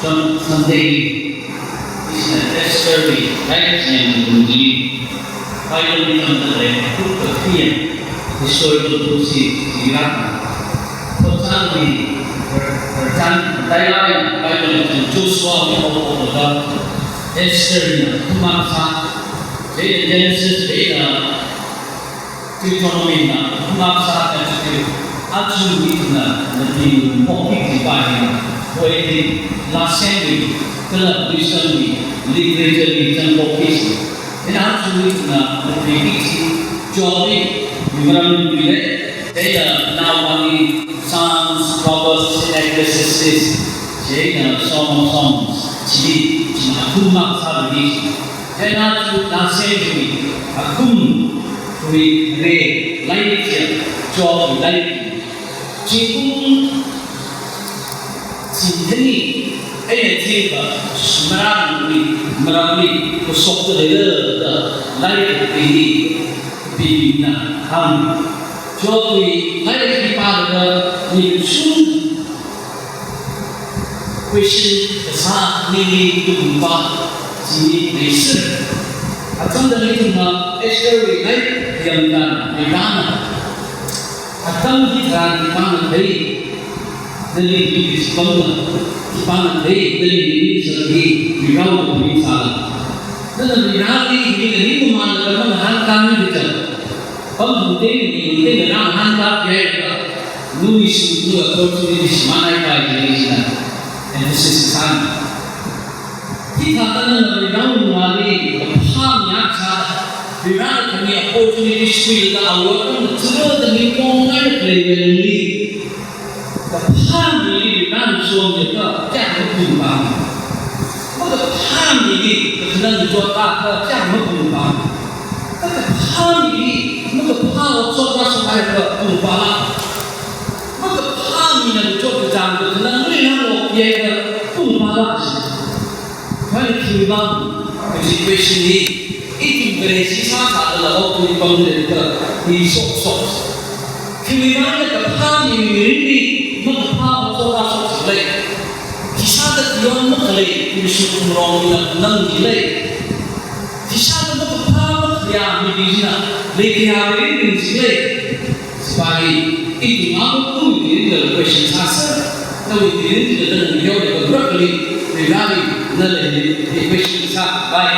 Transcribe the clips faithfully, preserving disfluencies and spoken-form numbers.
Sun-, Sunday, ishina Esther wui lairik chiyang tungli, Bible li tamda lei, book of History, historical book chi, chi rak. Thotchanwui, thotchan, Bible li Joshua wui pao pao da, Esther na, akhum akha sā, Genesis, Deuteronomy na, akhum akha sā, aja ithumna, nali, pocket li pāli, poetic, last century, kala wisdom li, literature li, chang pocket li. Ina aja ithumna, nali, Job li, Abraham li, Eina naobingli Psalms, Proverbs, Ecclesiastes, chieina Song of Songs, chi, chi akhum akha sāli. Chieina chu last century, akhum, wui re, lairik chi, Job lairik. Zingkum singkhani, eina zingkha, marān wui, marān wui, kashokta leida, lairik pili, pilina, hāng. Job wui lairik hi pālaga, mi kashung question kasā ningli tungpa, chi ni leisir. Atam tangli ithumna Esther wui lairik yangda, yangda. Atam hitharan khipāna thei, nali mi kachipamna, khipāna thei, nali mi kachipamna, Varewui mirin sāla. Nana Vareli, mi nali mumana, nana hāngkāmi kaja. Pam hungte ni, hungte na hāngkā kaya ka. Nui su, nui opportunity shimānai kai kaya jina. Emphasis kasāna. Hithāda nana Varewui mali, kaphā mi akha, Varena khami opportunity suilaga awui welcome na chila da mi kong ngai khalei wui lungli. Kaphā mili Varena shonda kha, kayākha mapung pam. Makaphā mili kakhanang chotda kha, kayākha mapung pam. Makaphā mili, makaphā otshot rāshok kahai kha pung pam. Makaphā mina kachot kachāng kakhanang mili nang lo kayākha pung pam. Kha ni khiwui vang, kaji question hi, ithum Vareshi sāsāda lālok tui pamda kha, hi shokshok. Khiwui vang na kaphā mi mirinli, makaphā otshot rāshok lei. Khisāda kayon makhalei, ithum shukngarong mina nang ji lei. Khisāda makaphā makhayā mi jina, leikayā mirin ji lei. Sipali, ithum amu kum mirin da question sāsa, nawui mirin da dang yau da brak li, Vareli, nali, question sāpai.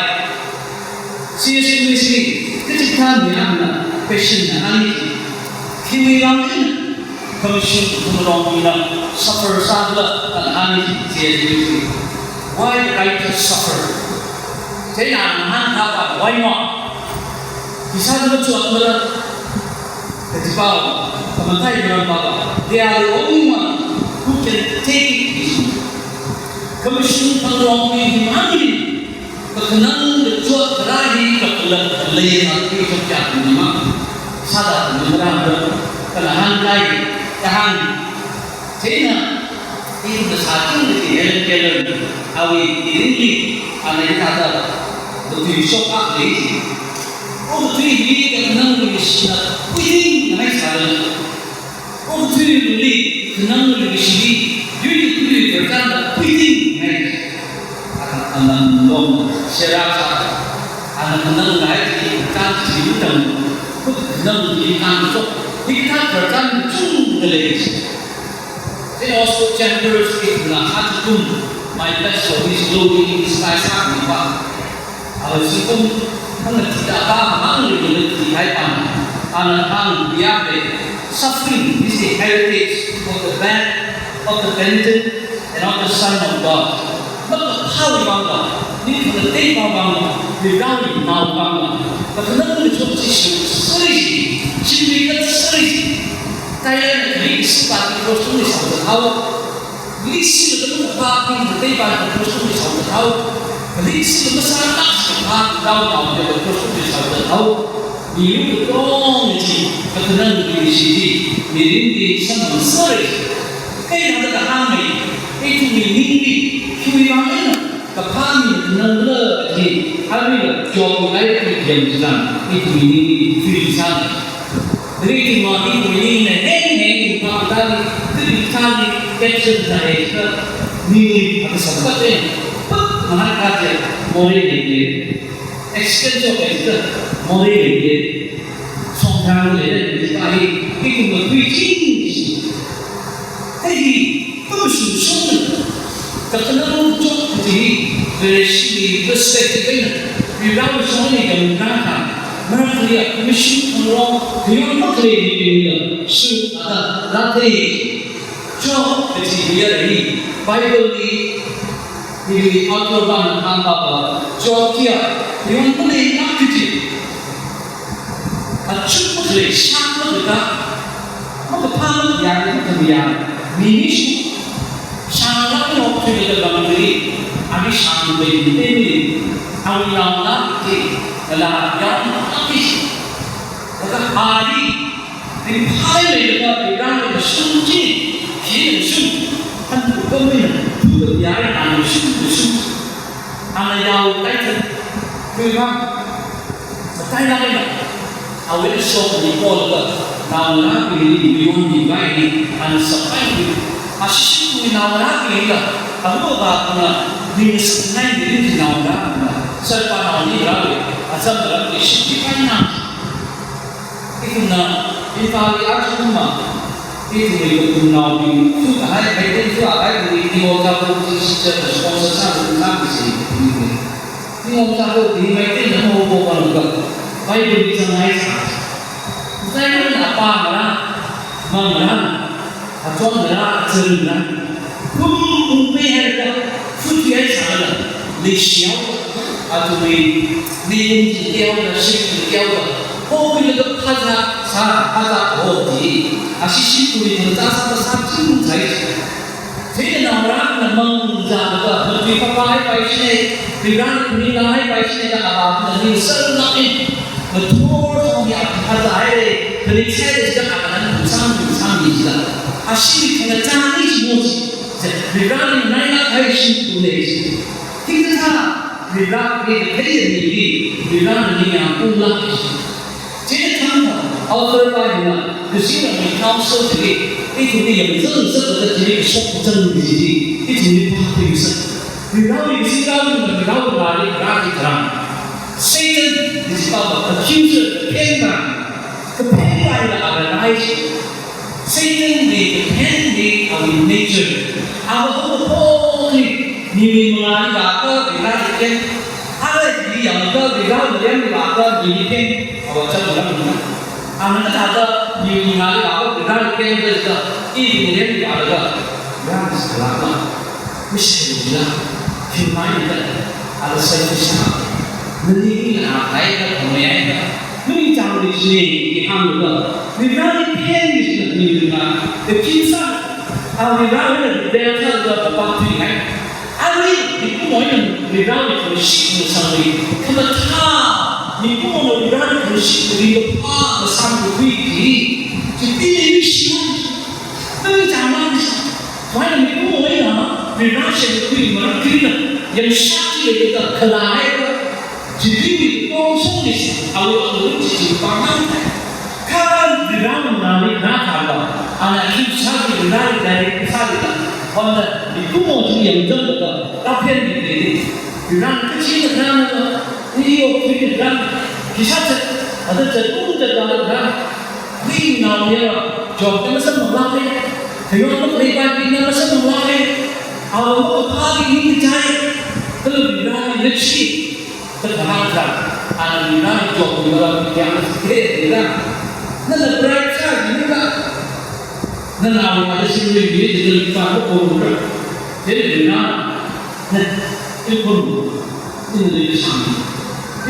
C S English li, kachikathā mi amna question na hāngi, khiwui vang eina, khamashung khangarong mina suffer sāda, kan hāngi, C S English li. Why the righteous suffer? Chieina hāngkapa, why not? Khisāda machotmara, kaji pao, kamathā maram pao, they are the only one who can take it easy. Khamashung khangarong mi himani, kakhanang kachot kharā hi kakhalat khalei na kachot kayā ni ma. Sāda ni mara mara, kana hāngkai, kahāng. Chieina, ina sāching ni Helen Keller, awui mirinli, ana hithāda, katui shok akha lei. O katui hi kakhanang kashina, kuiting ngai sāda. O kathuili, khanangli kashili, yui kathui kakhanang kuiting ngai. Ana, ana long, shera sa, ana khanang ngai, kakhanang chi tang, kakhanangli khanang shok, hikathā kakhanang chungda lei. Then also Chambers, ina hāngkum, my best for this glory in this life, hāngmipa. Awui zingkum, hāngda thida pa, hāngli kula thihai pa. Ana hāng biak lei, suffering is the heritage of the bad, of the penitent, and of the Son of God. Makaphāwui vangla, mikathei vangla, Varewui nao vangla, kakhanang kachot chi shim sāri, shimli kasāri. Thailand li sipati cross tungli shaoda hao. Lishila da makaphā, mikathei vang cross tungli shaoda hao. Lishila masālāk sāda, dao dao da cross tungli shaoda hao. Mirin katong chi, kakhanangli shili, mirinli samphang sāri. Kha ina da hāngmei, ithumwui ningli, khiwui vang eina, kaphā mi khanangla ji, aruila Job lairik yangchang, ithumwui ningli, tui sāna. Ri ithumwui ningli, heng heng, ithum pa dali, tui sāli, caption na e, Ningli akha samkaphang, pap, mahal kaje, morei leide. Accident shock kaje, morei leide. Songthang leide, nipai, ikum matui ching. Hei, pamashung shung. Kakhanang chok kaji, Vareshili perspective eina, Varewui shongli yangkha, Maria Commission khangarong, kayon makhalei ni ni la, shu ada, la thei. Job kaji hi, Bible li, hi author bana hāngkapa, Job hiya, yongpane na kaji. Achuk makhalei, shak makhalei, makaphā makhalei, makhalei, mi mi shu, shang la no kaji la bang li, ani shang bai ni ni, ani yong la kaji, la yong la kaji. Laga ani, ringphālei laga, ringphālei laga shung chi, chi shung, han kukamina, kukamiyai, ana shung, shung. Ana yao kaitha, kuiva, matailāk eina, awui shok ni kolaga, naongarābingli, miyon ni bai ni, ana sapai ni, ashishiwui naongarābingla, aruiva kuna, ningsanai ni rin naongarābingla, sarpa naoni rāli, azam rāli, shiki kaina. Ithumna, Imphal li athumna, ithumwui kathumnaobing, thu kahai, Meitei thu kahai, Niwong Chahok chi teacher sponsor sāda ithumna kisi, ithumwui. Niwong Chahok hi Meiteina mahopo pangka, Bible li zanghai sā. Zanghai na apa mara, mang mara. Achon ra, achon ra. Kum ungpei haida, futi hai sāda, leishiao, athumwui, leung chi teoda, shim chi teoda, hokhuilaga phaza, sā, phaza, ho ti, ashishi tui tui ta sā, sā, chim chai. Chieina naongarāna mangzālaga, matui phapai pai shine, Varena khami la hai pai shine da, avāna ningsar na in. Mathor thong ya phaza haire, khani chai da sida anan kusang kusang ni sida. Ashi khangachā ni chi mo chi. Varena naina hai shi tu ne chi. Tingkatha, Vareli kathei ni hi, Varena ningyāng ungla chi. Chithāda, author pa hina, kazingramwui council chi, ithumli yangzang zangda chi, shok zang ni chi, ithumli pa pi sa. Varewui kazingram, Varewui lari, Varewui tharan. Satan, this is called the accuser, kaphengpa. Kaphengpa la arise. Satanwui kaphengwui awui nature. Awa ho ho ni, ni mi mangāli vāka, Vareli khen. Ara ni yangka, Vareli vāka, ni mi khen. Awa chang ram na. Ana thāda, ni mi mangāli vāka, Vareli khen, Vareli khen, Vareli vāka. Ram salama. Mishila, fimaida, ala selfish na. Nani na kaida, kameaida. Nani chang ni shini, ki hāngda. Vareli khen ni shini, ni na. The king son. A Vareli na, the son da, the party hai. Ani, ni kumoina, Vareli khamashit na sangli. Khamathā, ni kumoina, Vareli khamashit, ni kapha, na sangkhui ki. Chiti ni shini. Nani chang ni shini. Why mikumo eina, Varena shimkhur maram khalei, yangshak chi leida khalei, chili mi kong song ni, awo awo chi chi pamang. Kha Varena nani na khala, ana ki sa ki Varena dai sa leida, wanda mikumo chi yangzangda, kaphen ni ni, Varena kachi na na, ni yo ki Varena, ki sa cha, ada cha, ung cha, ada cha, Ning nao ya, Job na masamphang lāke. Kayon makhalei Bible na masamphang lāke. Awo kaphā ki ning chai. Kala Vareli leshi. Kala kahāng sa. Ana Vareli Job ni mara ki yang se Varena. Nana bright sa ni ka. Nana awo ada shimli ni, ni pa ko ko ra. Varena. Na, ilkhon. Ina leisang.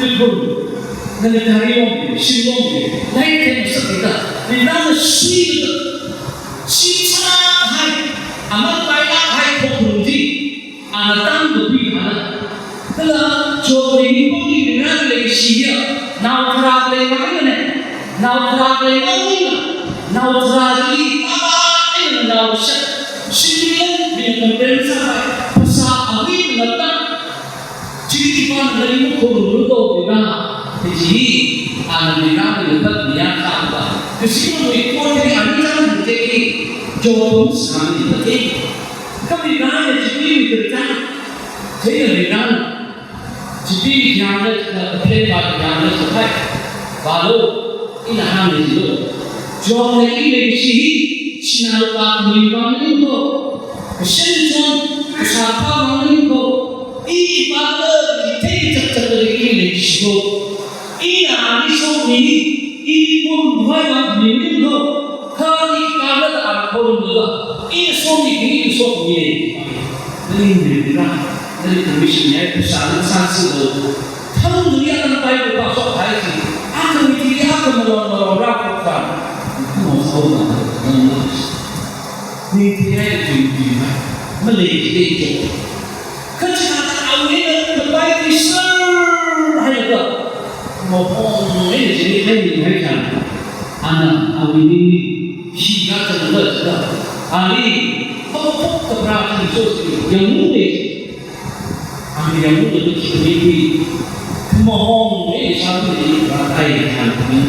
Ilkhon. Nana kari long, shim long. Lai khen sakta. Varena sui ta. Sui sa hai. Aman pai la hai ko kundi. Ana tang ko pi ana. Kala, Job ni ni ko ni Varena leishi ya. Nao tharā lei mai ne. Nao tharā lei mai ne. Nao tharā ni, aba, ina nao sha. Shimli long, mi khampen sa hai. Phasā awui na ta. Chili pa na ni ko ko ko Varena. Ji, ana Varena ni ta ni ya ta ba. Kisi ko ni ko ni ani ta ni te ki. Job sa ni ta te. Kami nana chipee mi kachang, chieina mi nana chipee mi yangda, na kapheng va yangda sāhai. Vālu, ina hāngli jilu. Jongna ili leishi hi, shinā lupā khami vang maningko, kashan chon, kasā phā vang maningko, i khipākhala, i thei chakchakla ili leishiko. Ina ali somi, i pum vai vang maningko, kha i khipākhala ara kholumla, i somi, i somi. Nali nirira, nali commission ya, kusā nang sāsilo. Thangdui atam Bible pāshok haisi. Akha miti, akha malon malon rākhuikha. Mo sao na, nang mo. Ni ti hai tui tui na. Malei ti tui. Kachina ta awui na, na Bible sir hai ka. Mo hong ni ni hai ni hai kan. Ana awui ningli, khi kachangla chila. Ali, pok pok kapra ni so si, yang mu ni. Ani yang mu ni khi ni ni. Khamahong ni sa ni ni kapra ai kan ni.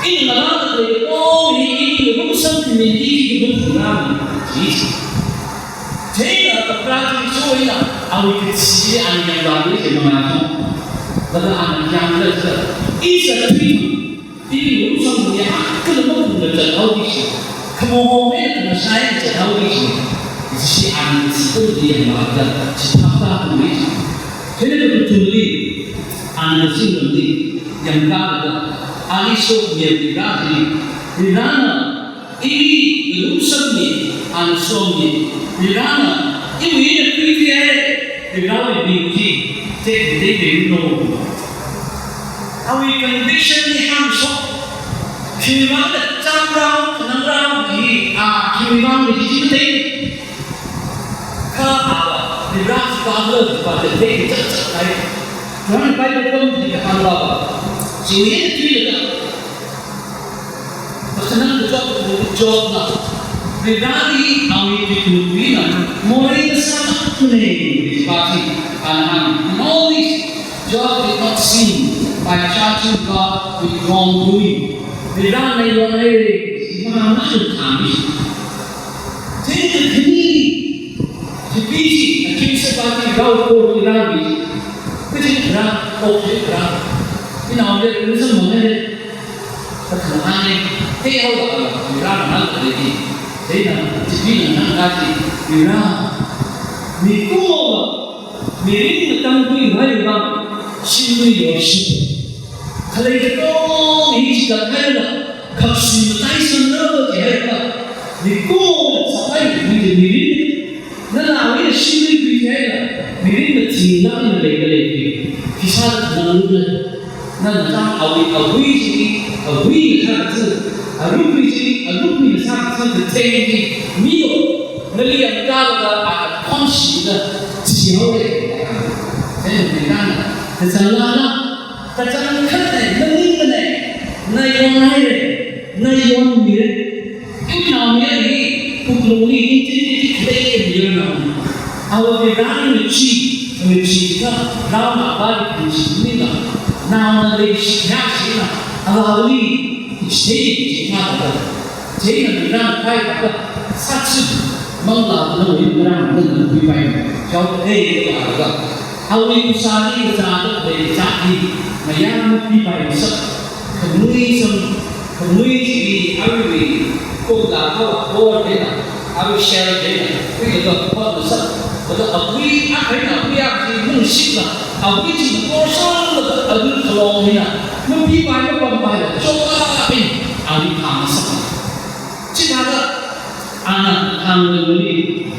Ina na ni ko ni ni ni rum sam ni ni ni ni rum na ni. Chieina kapra ni so ina, awui kachi ani yang la ni ni ma na so. Laga ani yang la sa. Is a treatment. Iwui lungshong ya, kala makhumla chathaoki shi. Khamahong eina khamashai chathaoki shi. Ishi ani sipun di yang mada, chithapta kumi shi. Kene kathumli, ani singramli, yang kada, ali shok nya Vareli, Varena, ili lungshong ni, ani shong ni, Varena, iwui eina khuiya, Varewui ming chi, tekdei ming no. Awui condition ni hāngshok. Khiwuivang da chāngrao, khanangrao hi, a, khiwuivang da hi chi matei. Kha a, Vare khipākhala khipā da tekdei chak chak hai. Johan Bible pam di kahāng ba ba. Chiwui eina thuilaga. Pakhanang kachot Jobna, Vareli awui tuikhangluina, morei kasā lākmane, kaji pa chi, ana hāng. In all this, Job did not sin by charging God with wrongdoing. Varena neiwon haire, imana shun thami. Chieina khanili, chipee chi, akhim sāpa chi, rao ko ni rami. Kachi ra, ok chi ra. Inaole, kusam mone. Kathāna ni, te hao la, Varena na le di. Chieina, chipee na na chi, Vare. Mikumo, mirin na tangkhui vai vang, shimli yoshi. Khalei katonga hi chikathāna, khapsi matai samna kaji haira, mikumo sāpai mi mirin, nana awui shimli khuihaira, mirin mathingna na leida lei. Khisāda nang luna, nana ta awui, awui chi, awui kasā chi, arui chi, arui kasā chi, kathei chi, miyo, nali yangkālaga, a, khonshida, chi haore. Chieina, kachangla na, kachangkhat nei, maningmana, neiwon haire, neiwon mire. Iwui naomayara hi, wuklungli, ni chi, ni chi, khalei mire na. Awui Varena chi, ni chi ka, naona ba ni chi ni na. Naona leishi ya shi na, awui, chi chi ka da. Chieina Varena kai ka, sāchi, manglā na wui Varena na kui pai. Chao ei ka da. Awui kusāli kazāda khalei kazāt hi, mayāna pipai sak, khamui sam, khamui chi awui, kokla kawa kor dena, awui shell dena, khuilaga pot masak, laga awui, a, kaina awui a chi nungshitla, awui chi kor sālaga awui khalong hina, mapipai mapampai la, choka in, awui kha masak. Chithāda, ana hāngda lei,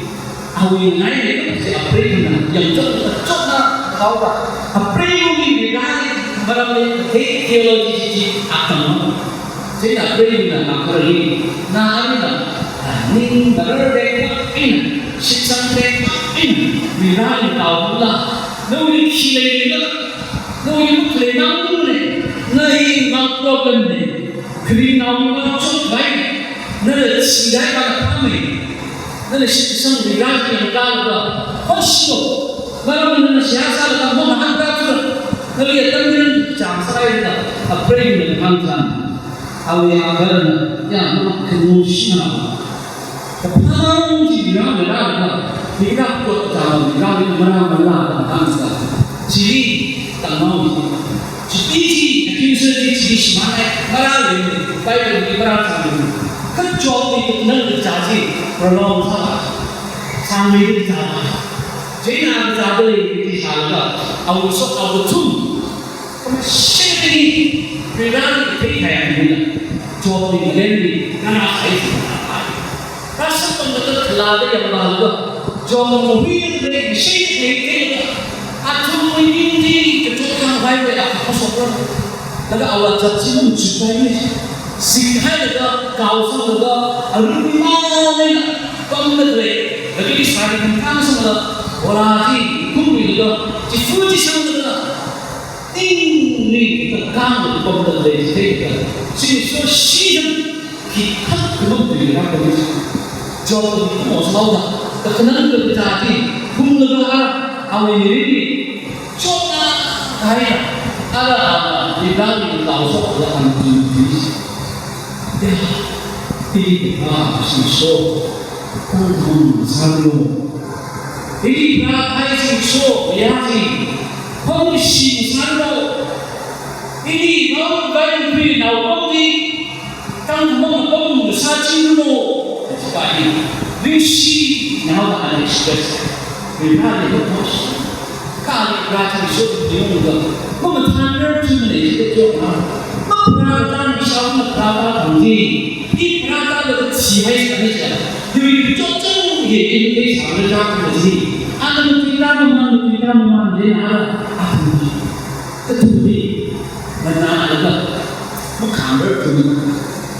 awui ngai le kachi apreiva̱na, yangchok kachokna, haoda, apreiva̱ mi Vareli, maram le, the-, theology chi, chi, akang ma. Chieina apreiva̱na, akhara le, na amina, ning marar de pa in, shitsang de pa in, Vareli tao la, nawui khi leila, nawui muk le nang le, na hi nang problem ne. Kharing naomayara chok vai, nala chidai ba na pamei, nala shitsang Vareli yangkālaga, hoshino, maram nana shiyasa laga mona hanta tura, nali atam rin chang sarai na, apreiva̱na hāngchan, awui agarna, ya, ma kanu shina. Kaphang chi mirang mirang na, mirang kot chang mirang mirang mirang na, na, na, na. Chili tangmao chi. Chili chi, accuser chi, chili shimān hai, mirang le, Bible li mirang chang le. Kha Job li khanang kaja chi, prolong sā. Sāngmei kaja. Chieina kaja le, chi sālaga, awui sokhao kathum. Khamashingli, Varivarāli kathei kahai anina, Jobli ngalemli, nana sai sāpai. Rāsāpamlaga khalada yanglaga, Jobna mahuilaga, mashingli theikha, athumwui ningli kachot khangahaili akha shokra. Laga awui zat chi machuipaimana. Sikhailaga, kaosanglaga, arui maleina, pamda khalei, laga sari khangkhangsanglaga, wala chi, khumrilaga, chifu chisanglaga, tingli kakāngda pamda khalei chi theikha, Jishu shichan khikha khamang tuila kami. Jobli khamong sāhaoda, kakhanang kaja chi, khumlaga, awui mirinli, chotna kahaina, ara ana, Varivarāli kaoshokda ana tui tui. Ya, ili kha Jishu, tangkhong sālu. Ili Varivarā kahai Jishu, ya chi, khongshi sālu. Ili nao kankhuinao kongli, tangkhong kong sāchilu. Chipā hi, ringshinaoda ana express. Varivarāli khamong sā. Kha Varivarā Jishu tui yanglaga, mamathānrar thumana chi kachot na. Maphara tan shao maphara tan ji. Iphara tan la chi hai sa ni sa. Yui kachot chang ye in te sa la ja ka ji. Ana matuida maman, matuida maman de na. Athum chi. Kathumli. Manālaga. Makhamrar thum.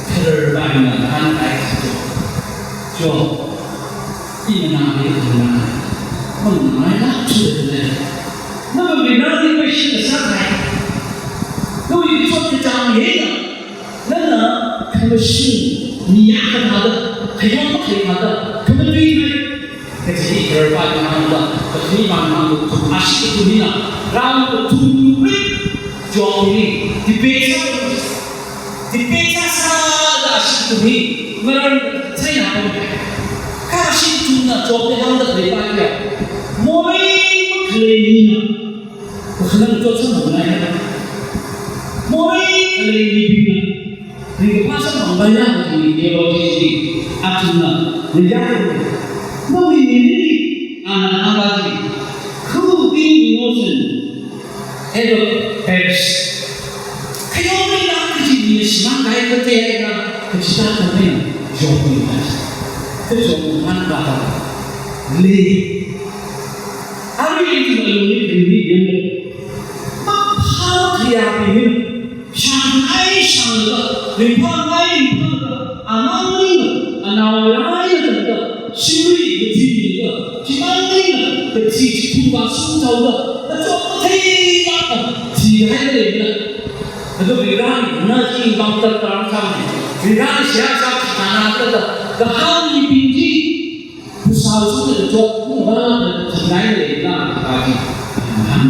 Kharar ba na han ai sa. Jo. Imanā hi imanā. Manāla chule. Nava Varivarāli question sāhai. Nawui kachot kachāng hina. Nana khamashung, mi akha thāda, khayang makhalei thāda, khamatui thāda. Kaji hi Varivarāli hāngda, kaji hi man hāngda, ashi kathum hina, round kathum, Job hi, debate sā, debate sāsāda ashi kathum hi, ngaran chai na pam. Kha ashi kathumna Jobli hāngda khalei pa kya? Morei makhalei mina. Kakhanang chotsanghao ngai. Morei khalei mibingna. Ringkaphā samphang vāya kaji theology chi. Athumna, naya. Nawui mirinli, ana hāngda chi. Who being innocent ever perished. Khayong meila kaji mina shimān kahai kathei haira, kachithā khamei, Jobli. Kha Jobna hāngda. Lei. Arui ithum alungli ringli yanglu. Maphā khayābingna, shāngngai shānglaga, ringphāngai ringphālaga, amang ningla, anao laila tangda, shimli kathi laga, chimang ningla, kathi chithum vāshung chaoda, kachot kathei lāka, thihaida leila. Ado Varivarāna chi bang tartar chang, Varivarāna shiyā shā khana kada, kahāngbing chi, Phasā sāda chotna vāda thangai leila kaji. Mahan.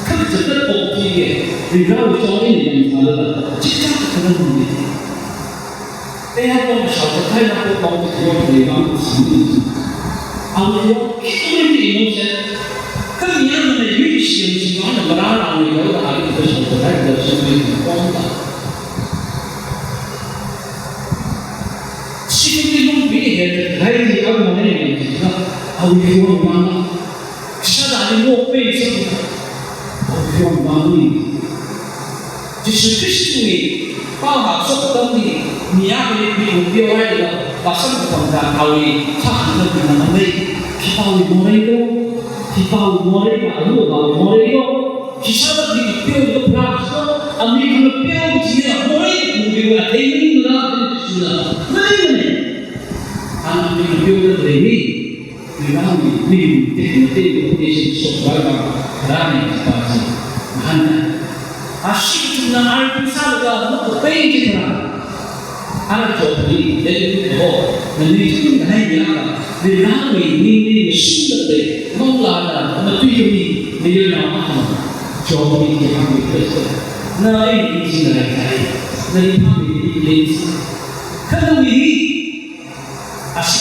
Kha kaja kathok chi ye, Varivarāwui chotna yanglaga, chikcha kakhanang ni. Te ha pong shao kathai na pong pong chi yong leila chi. Awui yong, khikha ni no se. Kha mi yangna yui shi yangshi vāna marāra leila, ali kashao kathai da shi ni pong da. Shimli lungpi he, hai ni amu ne ni, na, awui yong mang. Shada ni mo pe so. Awui yong mang ni. Jishu Khristawui pao hāngshok atam ni, mi akhali pi pi wai la, vāsamphang da awui, sa hāngda na mai. Khipāwui morei lo, khipāwui morei lo, alu pāwui morei lo. Khisāda mi peo lo pra so, ami kala peo chi ya, morei kungbi wa thei ni la, ni chi la. Nai nai. Ana mi peo lo le ni. Ni la mi, ni te ni te ni te so ba ba. Ra ni pa chi. Mahan. Ashi tu na ai tu sa la, no ko pe chi na. Ara Jobli, David ho, nani chun hai ni aka, Varivarāwui ningli mashungda lei, manglāda, matui kami, mayarnao akha, Jobli ki hāngmi Khrista. Na ai ni chi na ai, na ni hāngmi ni ni. Kha nawui, ashi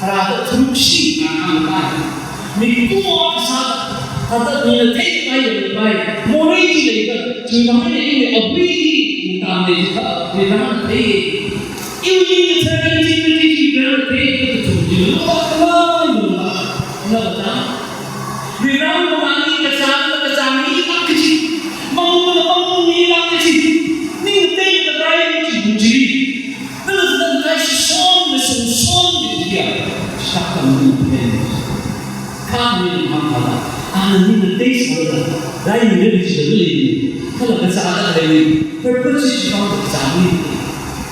Tharāda tharukshi ngahānpai. Mikumo akha sā, thāda mina theikapai yangpai. Morei chi leida, chiwuivang eina ina awui hi tamle jikha, Varena thei. Iwui hi thāda chi chi chi Varena thei, kathum chi lupakla lula. Nada. Varena mangāli kachāng, kachāng milāk kaji. Mangungla mangungmilāk kaji. Ning theida rai chi bu chi. Nana nana kashi shon, na shon shon de dia. Shakam ni pen. Kami ni hangkala. Ana nina theisāda. Rai ni rai chi da le. Kala kachāda le. Purpose chi kachāng ni.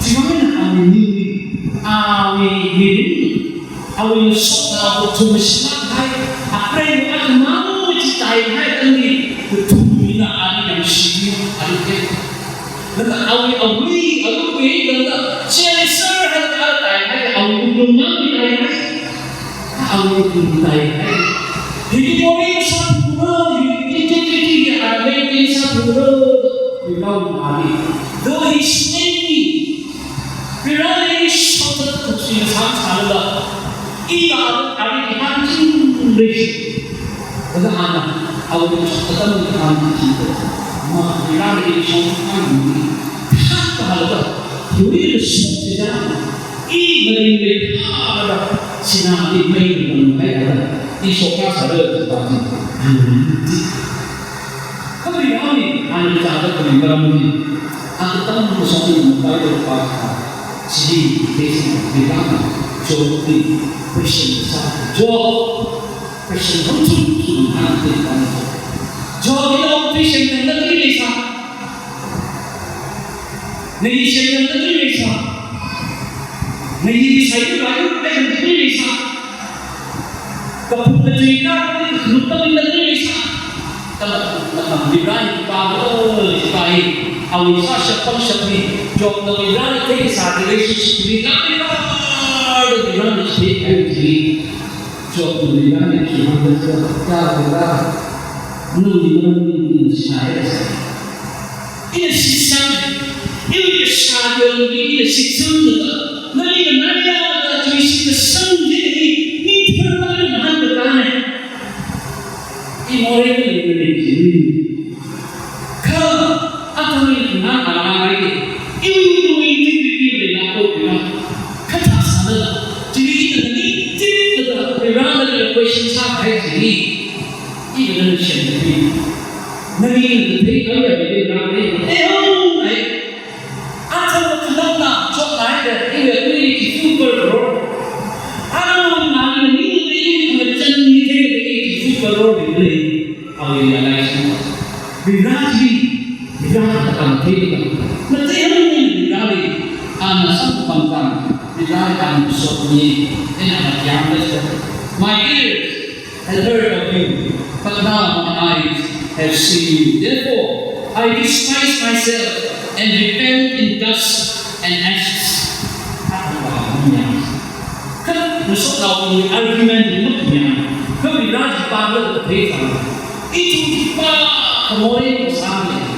Chiwuivang eina ani ni. Ani ni. Awui shokta ko chumashilāk hai. Apre ni akhamang chitai hai tangni. Kathum mina ani yangshi ani ke. Laga awui, awui, awui, laga, sensor hai, hai, hai, hai, awui wuklung mang mi hai, hai. Awui wuklung mi hai, hai. Hili morei sāthura, hili, hili, hili, hili, awui sāthura, hili kau mari. Though he slay me, Vareli shokta kachi sāsāla. Ina, ani, ani, ani, Laga ana, awui chottam ni kan ti da. Ma, Vareli chottam ni. Thākha laga, yuri da shok chi da. I maringli thāda, sinā ni mei ni nang hai da. I shokta sāda da ti. Kami ani, ani chāda kami maram ni. Atam shok ni Bible pa. Sidi, Sidi, Varena, Job ni, Christian sā, Job. Question one, two, two, one, two, one. Job ina question nang nang ni sa. Nang question nang nang ni sa. Nang hi sai tu bayu question nang ni sa. Kapuk na chui ka, luk ta nang ni sa. Tama, tama, Ibrahim pa, oh, Ibrahim. Awui sā shapang shapni. Job na Ibrahim te sa relationship ni na Ibrahim, Ibrahim te. Job na Vareli khi hāngda, Vare, nali nali nali shaya. Ina shitsang, ina shitsang, ina shitsang, nali nali nali shitsang, ni, ni tharla nali nali. I morei nali nali. Kha, athumli na, na, na, na, iwui, iwui, iwui, iwui, iwui, na, ko, na. Kha, thā sāda, chili, na, ni, chili, na, na, na, na, na, question sākahai chili. Iwui, na, shen, na, ni. Na, ni, na, na, na, na, na, na, na, na, na, na, na. Athum, na, na, chok, na, na, iwui, iwui, iwui, super, bro. Athum, na, na, ni, na, ni, na, na, na, na, na, na, super, bro, ni, ni. Awui realization. Vareli, Vareli tamtheida. Matei hangni Vareli, ana samphangda, Vareli ana sotni, ina ana yangda. My ears have heard of you, but now my eyes have seen you. Therefore, I despise myself and repent in dust and ashes. Athum, na, ni, na, Nashok naobingwui argument hi makhayang. Kha Varivarāwui khipākhala kathei sāna. Ithum khipākha morei sāmana.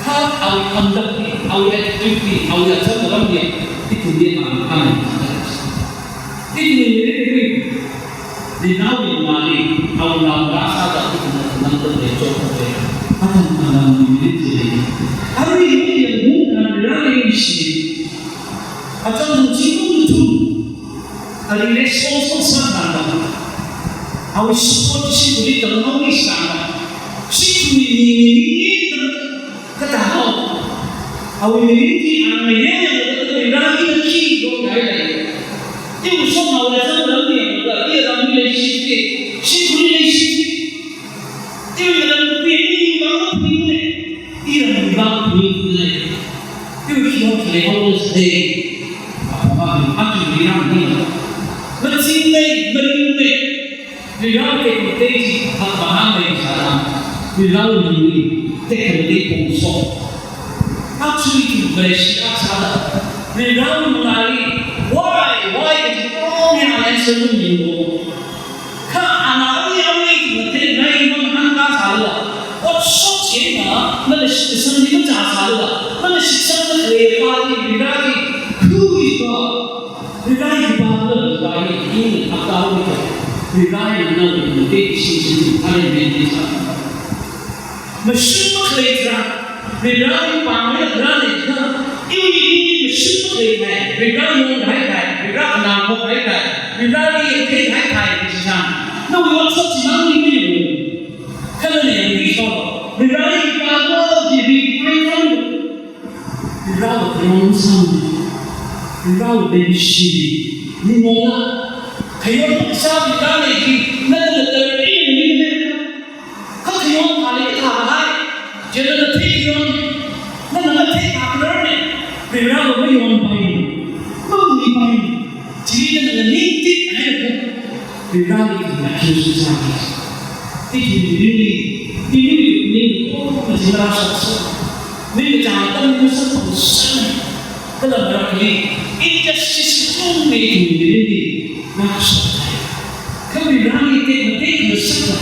Kha awui conduct hi, awui attitude hi, awui acham aram hi, ithumli ang ang. Ithumli, ithumli, Varivarāwui mangāli, awui lam rāsāda ithumna nangda lei chok lei. Atam atam ni ni ni. Arui ni yang hung kan rāli shi. Acham hung chi hung tu. Arui lei song song sāda. Awui support shi kuli tang awui sāda. Shi kuli ni ni ni ni. Kathā hao, awui mirin chi ang yanglaga Varivarā ina khi dong kahailei. Iwui shong awui acham aram yanglaga, i aramli leishitki, shimkhurli leishitki. Iwui aram phi, i vang phi ne, i aram vang phi ne. Iwui shong khalei hao ne se. Apong a, a chi ri rang ni. Maching ne, maring ne. Varivarā tekhamatei chi phapmahānmei sāda, Varivarāwui tekhamatei pongshok. Actually, tu Vareshi akha sāda, Varivarāwui mangāli, why, why is it only an answer to you? Kha ana awui awui tekhamatei ngai mang hāngkasālala, ot shokchina, nana shitsangli machāsālala, nana shitsangda khalei pāli Varivarā chi, who is God? Varivarāwui khipākhala Varivarāwui ina aptao ni ka. Varivarāna nawui tekhamatei shim shim thālei mei ni sā. Mashun makhalei tharan, Varivarāwui pāngli Varivarā leikha, iwui ni mashun makhalei thai, Varivarā yonhai thai, Varivarā kanang khokhai thai, Varivarāli thei hai thai, chi sā. Nawui ot shokchimang ni mi yong. Kha nana yangki sho, Varivarāwui khipākhala chi ri phai thang. Varivarāwui khayon sāmana, Varivarāwui leishili, ningonga, khayon sā Varivarā leili, nana ngatei ni ni ni. Kha khayon thāli thāhai, chieina nana thei khayon, nana mathei kharar ne, Varivarāwui mayonpai, mawuipai. Chili nana ningtit haira, Varivarāli khanā khayon sāki. Ithum mirinli, ithum mirinli, oh, maching rāshoksa. Ming kachāng atam ni masāpamsa. Kala marakhali, injustice tungli ithum mirinli, rāshok. Kha Varivarāli tekhamatei khangasak la,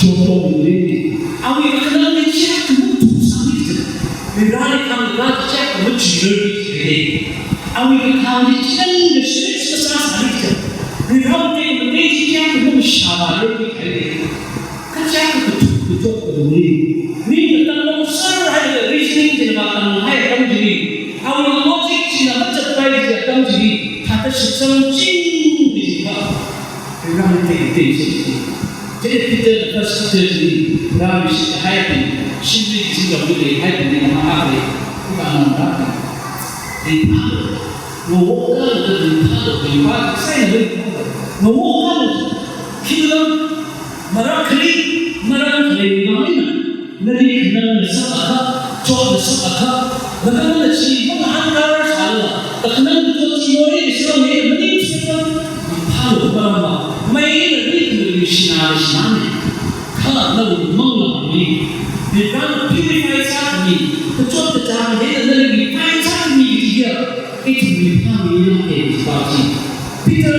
chotong mirinli. Awui kakhanangli chiyākha matuisang ni kaja. Varivarāli khangla chiyākha machuirar ni kaja. Awui kakhanangli chiyākha shrik sāsang ni kaja. Varivarāli tekhamatei chiyākha mashāvarar ni kaja. Kachiyākha kathuk kachot kani. Ning katang long sār hailaga reasoning china vātang hai atam chili. Awui logic china machatpai chi atam chili. Thāda shitsang chingki chi kha. Varivarāli tekhamatei chi. Chieina Peter, First Peter chili, Varivarāwui shitkahai pāng, shimli kachingkhamli leihai pāng ni mahāli, kanang rāki. Leipā, ngawok kala leipā, leipā, sai leipā, ngawok kala, khi lam, maram khali, maram khali, maram ina. Nali khanang nasak akha, chot nasak akha, laga nana chi mangahānkar sālala, kakhanang kachot chi morei kasā ne, maning sākha, phālu marama, mai nali khanang shina shina ne. Kha nawui mangla mi, Varivarāna purify sāmi, kachot kachāng hina nali refine sāmi kaji ya. Ithumli phāmei na ke chi pa chi. Peter,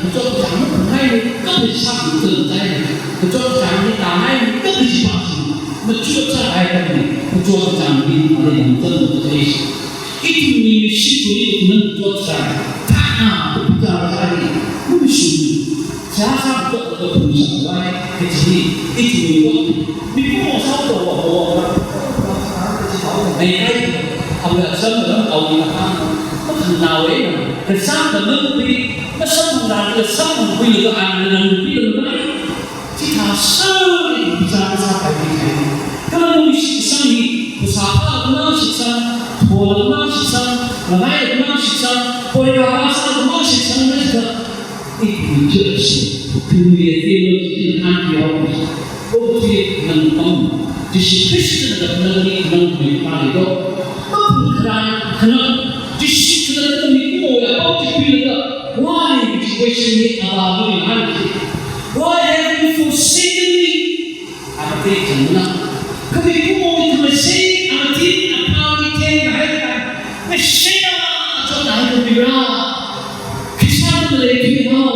kachot kachāng mathāngaimei, kapi sākhuitan tai. Kachot kachāng hi tāngaimei, kapi chi pa chi. Machot sāhai kani, kachot kachāng hi, ali lam tan tai. Ithumli shimkhurli khanang kachot sā. Thāna, kachot sā hi. Mashun. Sāsā kachot kachāng phungsangvai, kaji hi. Ithumli kachot. Mikumo sāto wa wa wa. Ai ai, awui acham aram awui akhana, makhanāwui na, kasāng kamanpi, kasāng ngarān kasāng manpi laga ang ngarān manpi laga, chithā sāli kasāng kasāpai ni kai. Kala nawui shitsang hi, kasā pā laga shitsang, tho laga shitsang, nganai laga shitsang, poi ka sā laga shitsang na chithā. Ithum church, ithumwui theology chi hāngki haowa. Ochi nang pam, Jishu Khristana nang ni nang ni pāli do. Mapung kharā khanā, Jishu khanā nang ni kumo ya pam chi pila. Why this question ni aba ni hāngki? Why have you forsaken me? Amatei changna. Kami kumo ni khamashei, amatei aphāli theng hai ka. Mashei na, chot hai ka mira. Khisāda leithui hao.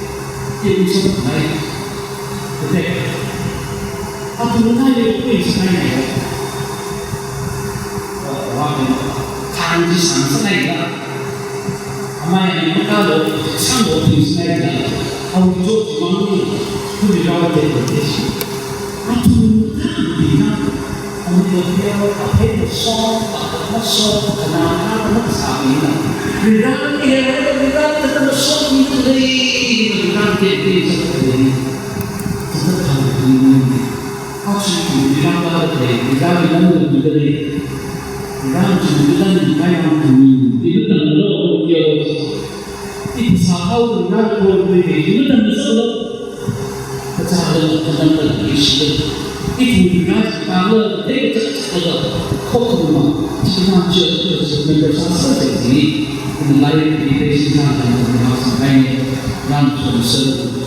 Ina sāngai. Tete. Athumna yākhui sāngai. Wa, wa, thang chi sang sāngai la. Amai ni makalo, sanglo tui sāngai la. Awui chotchimang ni, tui rao te te shi. Athumna bina, awui lo pia, aphe so, apa so, kana, kana sa bina. Rida ni, rida ni, kana so ni, rida ni, rida ni. Achi, rida ni, rida ni, rida ni, rida ni, rida ni. Ibu tanglo, yo. Ithum sāhao rida ni, rida ni, rida ni. Kachāla, kachāla, ishila. Ithum rida ni, kachāla, thei kachāla, khokuma. China, church, church, member sāsā, sāsā, sāsā. Ina lai, ina lai, sāsā, sāsā, sāsā. Ram, sāsā.